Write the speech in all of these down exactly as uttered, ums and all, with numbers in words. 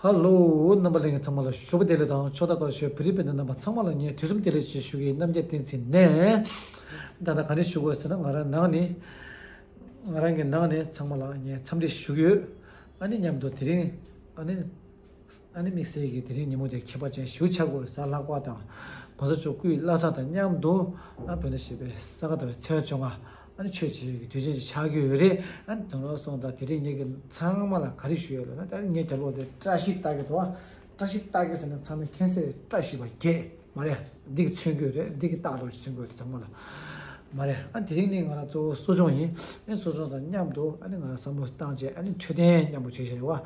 ཧ་ལོ། རྣམ་པ་ལྷན་རྒྱས་ཚང་མ་ལ་ཞོགས་པ་བདེ་ལེགས་དང་ཕྱག་དར་བཀྲ་ཤིས་བེ་རི་བེ་ནི། རྣམ་པ་ཚང་མ་ལ་ངས་དུས་གསུམ་བདེ་ལེགས་ཞེས་ཞུ་གི་ཡིན། རྣམ་རྒྱལ་བསྟན་འཛིན་ནས། ད་ལྟ་ག་རེ་ཞུ་དགོས་ཟེར་ན། ང་རང་ནང་ནས། ང་རང་གི་ནང་ནས་ཚང་མ་ལ་ངས་འཚམས་འདྲི་ཞུ་གི་ཡོད། ཨ་ནི་མཉམ་དུ་དེ་རིང་། ཨ་ནི། ཨ་ནི་དམིགས་བསལ་གྱི་དེ་རིང་ཉིན་མོ་དེ་ཁྱད་པར་ཅན་ཞིག་ཆགས་ཀྱི་ཡོད་རེད། གཟའ་ལྷག་པ་དང་། གོང་ས་མཆོག་སྐུའི་བླ་གཟའ་དང་མཉམ་དུ། ཨ་བོད་ཟླ་བཞི་པའི་ས་ག་ཟླ་བའི་ཚེས་བཅོ་ལྔ། ཨ་ནི་ཆོས་བྱེད་ཀྱི་དུས་ཆེན་ཞིག་ཆགས་ཀྱི་ཡོད་རེད། ཨ་ནི་དེ་ལོ་སོང་ཙང་དེ་རིང་ངེད་ཀྱི་ཚང་མ་ལ་ག་རེ་ཞུ་ཡ་ལབ་ན། ད་ངའི་རྒྱབ་ལོགས་དེ་བཀྲ་ཤིས་རྟགས་བརྒྱད་འདུག་བ། བཀྲ་ཤིས་རྟགས་བརྒྱད་ཟེར་ན་ཚང་མས་མཁྱེན་གསལ་རེད། བཀྲ་ཤིས་པ་བརྒྱད་མ་རེད། འདི་གི་མཚོན་དགོས་རེད། འདི་གི་རྟགས་རོགས་ཞིག་མཚོན་དགོས་རེད་ཚང་མ་ལ། མ་རེད། ཨ་དེ་རིང་ནི་ང་རང་གཙོ་བོ་གསོ་སྦྱོང་ཡིན། ཨ་གསོ་སྦྱོང་དང་མཉམ་དུ་ཨ་ནི་ང་རང་བསམ་བློ་བཏང་བྱས། ཨ་ནི་འཕྲོད་བསྟེན་མཉམ་པོ་བྱེད་བྱས་ཡོད་བ།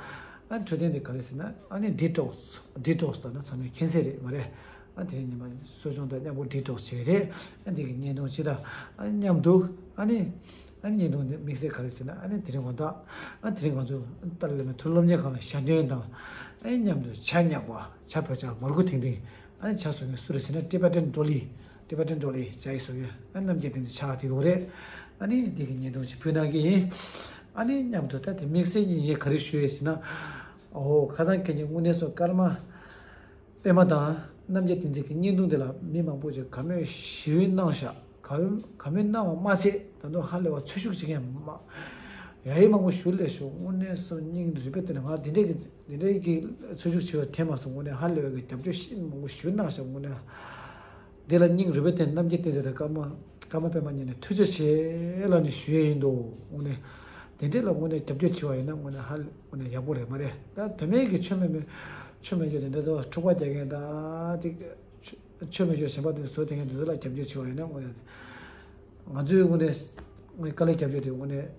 ཨ་འཕྲོད་བསྟེན་དེ་ག་རེ་ཟེར་ན། ཨ་ནི་ཌི་ཊོག་སི། ཌི་ཊོག་སི་ལབ་ན་ཚང་མས་མཁྱེན་གསལ་རེད་མ་རེད། ཨ་དེ་རིང་ཉི་མ་གསོ་སྦྱོང་དང་མཉམ་པོ་ཌི་ཊོག་སི་བྱེད་ཀྱི་རེད། ཨ་འདི་གི་བརྙན་ཐུང་ཅིག་དང་། ཨ་མཉམ་དུ་ཨ་ནི། ཨ་ནི་བརྙན་ཐུང་འདི་དམིགས་བསལ་ག་རེ་ཟེར་ན། ཨ་ནི་དེ་རིང་དགོང་དག་ཨ་དེ་རིང་ང་ཚོ་ཏཱ་ལའི་བླ་མའི་མཐོ་སློབ་གཉེར་ཁང་ལ་ཞལ་འདོན་དང་། ཨ་ནི་མཉམ་དུ་ཇ་མྱགས་པ། ཇ་བོད་ཇ་མར་ཁུ་ཐིང་ཐིང་། ཨ་ནི་ཇ་བཟོ་མཁན་སུ་རེད་ཟེར་ན། ཊི་བེ་ཊན་ཌོ་ལི། ཊི་བེ་ཊན་ཌོ་ལི་ཇ་ཡི་བཟོ་མཁན། ཨ་རྣམ་རྒྱལ་བསྟན་འཛིན་ཇ་དེ་གོ་རེད། ཨ་ནི་འདི་གི་བརྙན་ཐུང་ཅིག་ཕུལ་གནང་གི་ཡིན། ཨ་ནི་མཉམ་དུ་ད་དེ་དམིགས་བསལ་ངས་ག་རེ་ཞུ་ཡས་ཟེར་ན། ཨོ་ཁ་སང་ཁྱེད་ཀྱིས་དངོས་གནས་སོ་ཀརྨ་པད་མ་དང་རྣམ་རྒྱལ་བསྟན་འཛིན་གྱི་བརྙན་ཐུང་དེ་ལ་མི་མང་པོ་ཅིག་དགའ་མོས་ཞེ་པོ་གནང་ཤག་དགའ་དགའ་མོས་གནང་བ་མ་ཚད། ད་དུང་ཧ་ལས་པ་འཚོལ་ཞིབ་བྱེད་མཁན་མ་ཡ་ཡི་མང་པོ་ཞེ་པོ་སླེབས་ཤག་དངོས་གནས་སོ་སྙིང་རུས་པའི་གཏིང་ནས། ང་འདི་འདྲའི་གི་འདི་འདྲའི་གི་འཚོལ་ཞིབ་བྱེད་པ་དྲན་མ་སོང་། དངོས་གནས་ཧ་ལས་པའི་གི་རྒྱབ་སྐྱོར་ཞེ་མང་པོ་ཞེ་པོ་གནང་ཤག་དངོས་གནས། འདི་ལ་སྙིང་རུས་པའི་གཏིང་ནས་རྣམ་རྒྱལ་བསྟན་འཛིན་དང་ཀརྨ་ཀརྨ་པད་མ་གཉིས་ནས་ཐུགས་རྗེ་ཆེ་ལབ་ནས་ཞུ་ཡས་ཡིན་འདུག་དངོས་གནས་དེ་འདྲས་ལ་དངོས་གནས་རྒྱབ་སྐྱོར་བྱས་པ་ཡིན་ན་དངོས་གནས་ཧ་ལས། དངོས་གནས་ཡག་པོ་རེད་མ་རེད། ད་དོན་མེད་ཀྱི་ཆོས་མེད་མེད་ཆོས་མེད་སྐྱོ་དེ་འདྲ་ཚོ་འཁྲུག་པ་རྒྱག་མཁན་དང་། དེ་ཆོས་མེད་སྐྱོ་གཞན་པ་དེ་བཟོ་བསྡད་མཁན་དེ་ཚོ་ལ་རྒྱབ་སྐྱོར་བྱས་པ་ཡིན་ན། དངོས་གནས་ང་ཚོའི་དངོས་གནས་དངོས་གནས་དཀའ་ལས་རྒྱབ་སྐྱོར་དེ་དངོས་གནས།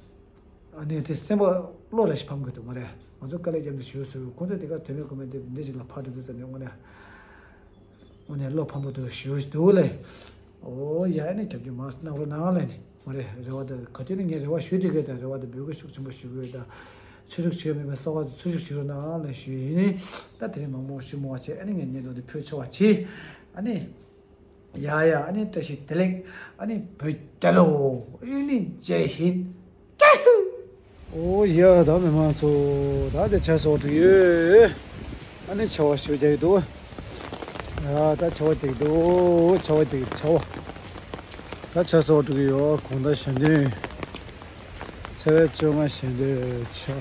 ཨ་ནི་དེ་སེམས་པ་བློ་རེ་ཞིག་ཕམ་དགོས་འདུག་མ་རེད། ང་ཚོ་དཀའ་ལས་རྒྱབ་ནས་ཞུ་སྲོལ། ཁོང་ཚོ་དེ་ག་དོན་མེད་དགོས་མེད་དེ་འདི་ཞིག་ལ་ཕར་འགྲོ་དུས་ཙམ་ནས་དངོས་གནས། དངོས་གནས་བློ་ཕམ་པོ་འདུག་ཞུ་འདུག་ལེ། ཨོ་ཡ། ཨ་ནི་རྒྱབ་སྐྱོར་མར་གནང་རོགས་གནང་ལེ་ནི་མ་རེད། རེ་བ་ད་ག་དུས་ནས་ངས་རེ་བ་ཞུ་དུས་གས་ད་རེ་བ་ད་འབོད་སྐུལ་ཤུགས་ཆེན་པོ་ཞུ་གི་ཡོད། ད་ཚོད་ཞུགས་བྱེད་མེད་པའི་གསར་པ་ཚོ་ཚོད་ཞུགས་བྱེད་རོགས་གནང་ལེ་ཞུ་ཡིན། ད་དེ་རིང་མང་མང་ཞུ་མོ་བ་བྱས། ཨ་ནི་ངས་བརྙན་ཐུང་འདི་ཕུལ་ཆོག་པ་བྱས། ཨ་ནི། ཡ་ཡ། ཨ་ནི་བཀྲ་ཤིས་བདེ་ལེགས། ཨ་ནི་བོད་རྒྱལ་ལོ། ཨ་ནི་ཇེ་ཧིན། ཀྱ་ཧུ། ཨོ་ཡ། ད་མི་མང་ཚོ་ད་དེ་ཇ་བཟོ་འགྲོ་གི་ཡོད། ཨ་ནི་ཆར་པ་ཞེ་པོ་རྒྱག་གི་འདུག་ཡ་ད་ཆར་པ་རྒྱག་གི་འདུག་ཆར་པ་རྒྱག་གི་ཆར་པ། ད་ཇ་བཟོ་འགྲོ་གི་ཡོད། དགོང་དག་ཞལ་འདོན། ཚེས་པ་བཅོ་ལྔ་ཞལ་འདོན་ཆ།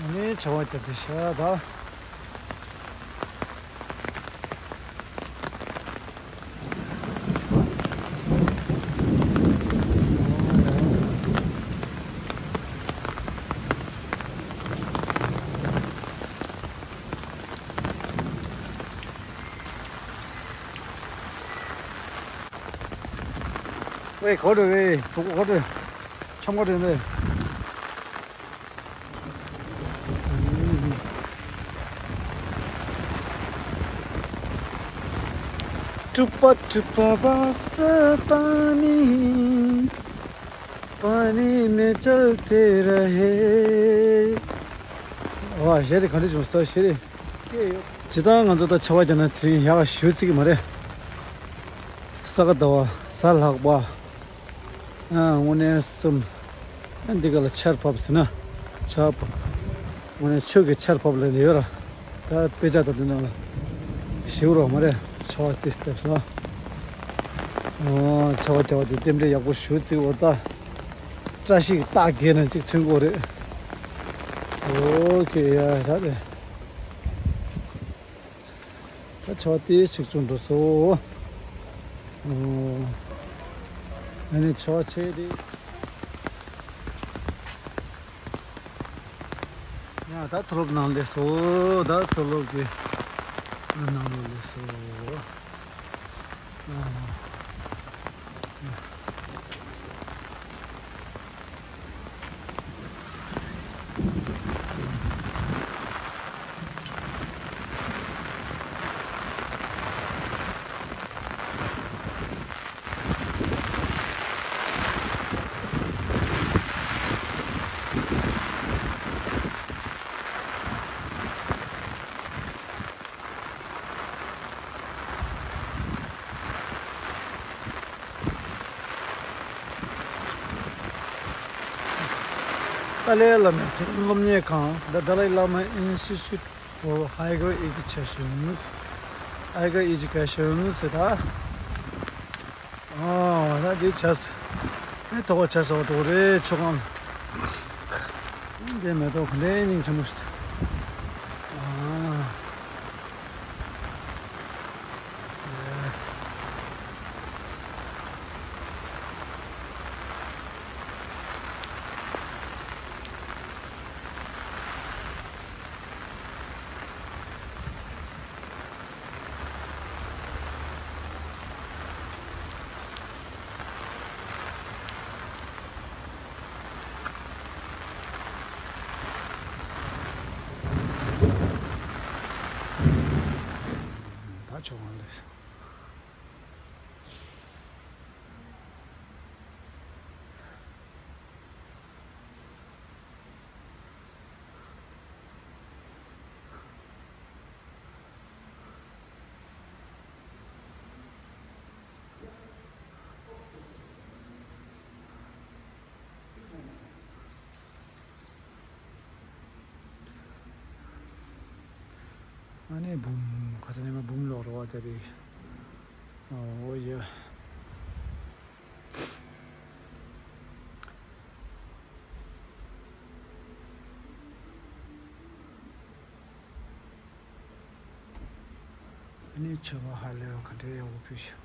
ཨ་ནི་ཆར་པ་བརྒྱབ་སྟེ་ཤག་ད། ཝེ་གོ་འགྲོ་ཝེ། ཕྲུ་གུ་གོ་འགྲོ། ཆོམ་གོ་འགྲོ་ཝེ། ཀྲུ་པ་ཀྲུ་པ་བ་ས་པ་ནི། པ་ནི་མེ་ཅལ་ཏེ་ར་ཧེ། ཝ། གཞས་དེ་ག་འདྲ་བྱུང་སོང་། གཞས་དེ་སྐད་ཡོད། ཇི་ལྟར་ང་ཚོ་ད་ཆར་པ་རྒྱག་ན་དེ་རིང་ཡག་ཞུ་རྩིས་ཀྱི་མ་རེད། ས་ག་ཟླ་བ། གཟའ་ལྷག་པ། ཨ་དངོས་གནས་སེམས། ཨ་འདི་ག་ལ་ཆར་ཕབ་ཟེར་ན། ཆར་ཕབ། དངོས་གནས་ཆོས་ཀྱི་ཆར་ཕབ་ལ་ལེ་ཡོད་ར། ད་དཔེ་ཆ་དང་འདི་ནང་ལ་ཞིག་རོགས་མ་རེད། ཆར་པ་ཏིས་ཏེབ་སོང་། ཨོ་ཆར་པ་རྒྱག་པ་དེ་རྟེན་འབྲེལ་ཡག་པོ་ཞུ་རྩིས། འོ་ད་བཀྲ་ཤིས་རྟགས་བརྒྱད་ནང་གཅིག་མཚོན་གྱི་ཡོད་རེད། ཨོ་ཁེ་ཡ་ད་རེད། ད་ཆར་པ་ཏིས་ཅིག་བྱུང་འགྲོ་སོང་། ཨོ་ཨ་ནི་ཆར་པ་ཆེ་དེ། ཡ་ད་མཐོ་སློབ་ནང་སླེབས་སོང་། ད་མཐོ་སློབ་ཀྱི་ནང་ལོགས་སླེབས་སོང་། ཨ། ཏཱ་ལའི་བླ་མའི་སློབ་གཉེར་ཁང་། The Dalai Lama Institute for Higher Education, Higher Education ཟེར་ད། ཨོ་ད་འདི་བྱས། ཨེ་ཐོག་བྱས་སོ་འགྲོ་རེད་ཆོག་གམ། འདི་མེ་ཏོག་ག་འདྲའི་སྙིང་རྗེ་མོ་ཞིག་ཨ། ད་ཆོག་ག་འདུག་ཨ་ནི་འབུམ་ཁ་སང་ཉི་མ་འབུམ་ལོག་རོ་བ་དེ་རེད། ཨོ་ཡ། ཨ་ནི་ཆོས་པ་ཧ་ལས་པ་ག་འདྲའི་ཡག་པོ་ཕུལ་ཤག་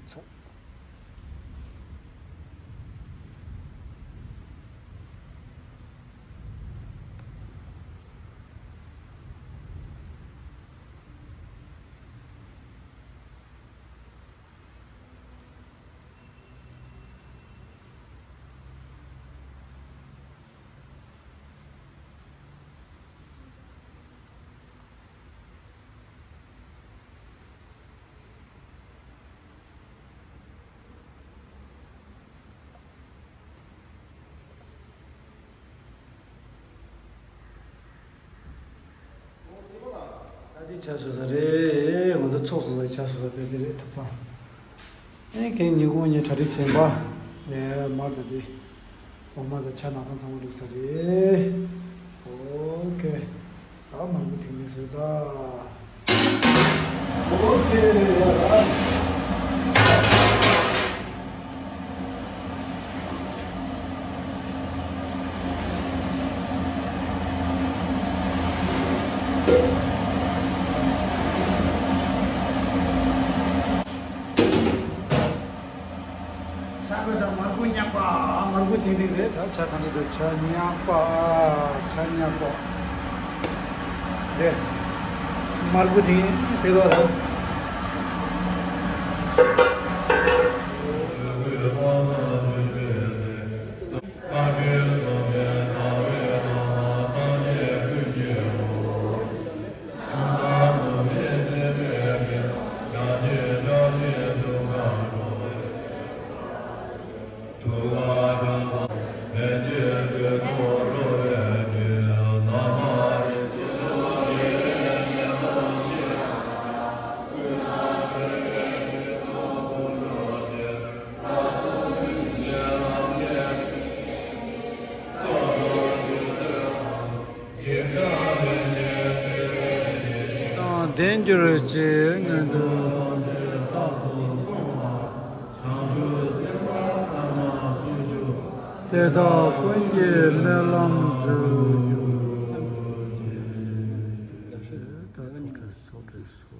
ཚོགས། ད་འདི་ཆ་བཟོ་ས་རེད། ང་ཚོ་ཚོགས་བཟོ་ས་ཆ་བཟོ་ས་དཔེ་དེ་རེད། ཐབ་ཚང་། ཨེ་ཁྱེད་ཉིན་གུང་ངས་གྲ་སྒྲིག་བྱས་པ། ལས་མར་ད་དེ། འོ་མ་དང་ཇ་ནང་ཐང་ཚང་མ་བླུགས་ཚར་རེད། ཨོ་ཁེ། ད་མར་ཁུ་ཐིག་ནས་བཟོས་ད། ཨོ་ཁེ་ཡ་ད། ས་བོན་ས་མར་ཁུ་ཉག་པ། མར་ཁུ་ཐིང་ཐིང་རེད། ད་ཇ་གང་འདྲ་འདུག་ཇ་ཉག་པ། ཇ་ཉག་པ། རེད། མར་ཁུ་ཐིང་དེ་ལོ་ར། དང་ལྡན་གྱུར་ཅིག་སྔོན་དུ་དེ་དག་ཀུན་གྱི་སྨོན་ལམ་འགྲུབ། ད་ཚོགས་གྲོལ་ཚོགས་གྲོལ་སོ།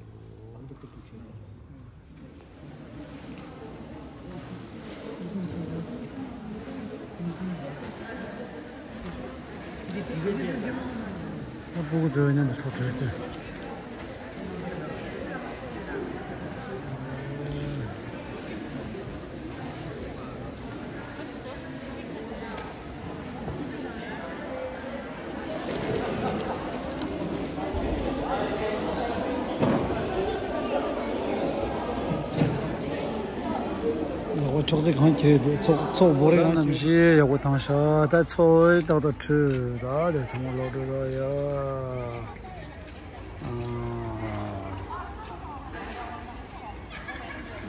ཨ་སྤུ་གུ་ཚོའི་མཉམ་དུ་ཚོགས་གྲོལ་ཏེ། ཚོགས་རྫས་གང་ཁྱེར་འདུག་ཚོགས་ཚོགས་འབོར་རེ་གང་ཁྱེར། གནམ་གཤིས་ཡག་པོ་བཏང་ཤག་ད་ཚོགས་རྫས་ཏག་ཏག་འཕྲོད་ད་དེ་ཚང་མ་ལོག་འགྲོ་ད་ཡ།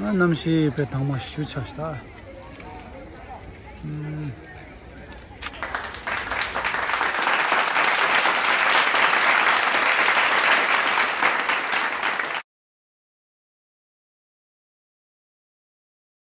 ཨ། གནམ་གཤིས་དཔེ་དྭངས་མ་ཞེ་པོ་ཆགས་ཤག་ད། ཨུམ།